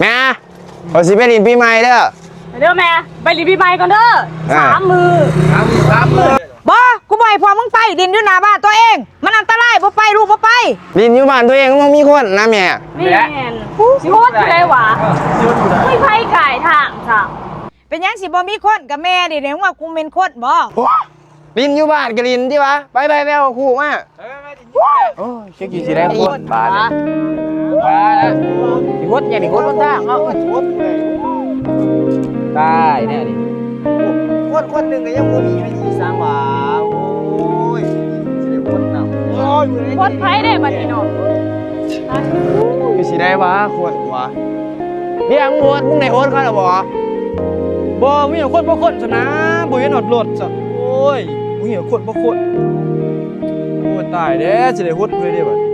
ແມ່ ຂ້ອຍຊິໄປຫຼິ້ນປີໃໝ່ເດີ. ເດີແມ່ ໄປຫຼິ້ນປີໃໝ່ກ່ອນເດີ. ອ່າ ສາມມື້ ສາມມື້ ສາມມື້. ບໍ່ ກູບໍ່ໃຫ້ພວກມຶງໄປຫຼິ້ນຢູ່ໜ້າບ້ານຕົວເອງ ມັນອັນຕະລາຍ ບໍ່ໄປ ລູກບໍ່ໄປ. ຫຼິ້ນຢູ່ບ້ານຕົວເອງມັນມີຄົນນະແມ່. ແມ່ນ ຊິໂຫດຜູ້ໃດຫວາ ບໍ່ມີໃຜກາຍທາງຊ້ຳ. ເປັນຫຍັງຊິບໍ່ມີຄົນ ກະແມ່ນີ້ແຫຼະ ວ່າກູແມ່ນຄົນບໍ? ໂອ້ ຫຼິ້ນຢູ່ບ້ານກະຫຼິ້ນຕິຫວາ. ໄປໆ ໄປເອົາຄູ່ມາ. ໂອ້ຍ ຈັກຊິໄດ້ຄົນບາດນີ້. ຊິຄົນຫຍັງນີ້ ຄົນຫົນທາງເນາະ. ຕາຍແນວນີ້ ຄົນຄົນໜຶ່ງກະຍັງບໍ່ມີ ແມ່ນຊິສັງຫວາ. ໂອ້ຍ ຊິໄດ້ຄົນນຳ. ຄົນໃຜເດ້ບາດນີ້ເນາະ. ຄືຊິໄດ້ຫວາ ຄົນຫວາ. ເດ ມຶງໂຫດ ມຶງໄດ້ໂຫດເຂົາແລ້ວບໍ? ບໍ່ ມີແຕ່ຄົນບໍ່ຄົນຊັ້ນນາ ບໍ່ເຫັນຮອດລົດຊັ້ນ. ໂອ້ຍ ມີແຕ່ຄົນບໍ່ຄົນ. ໂອ້ຍ ຕາຍແລ້ວ ຊິໄດ້ໂຫດເພິ່ນເດ້ບາດນີ້.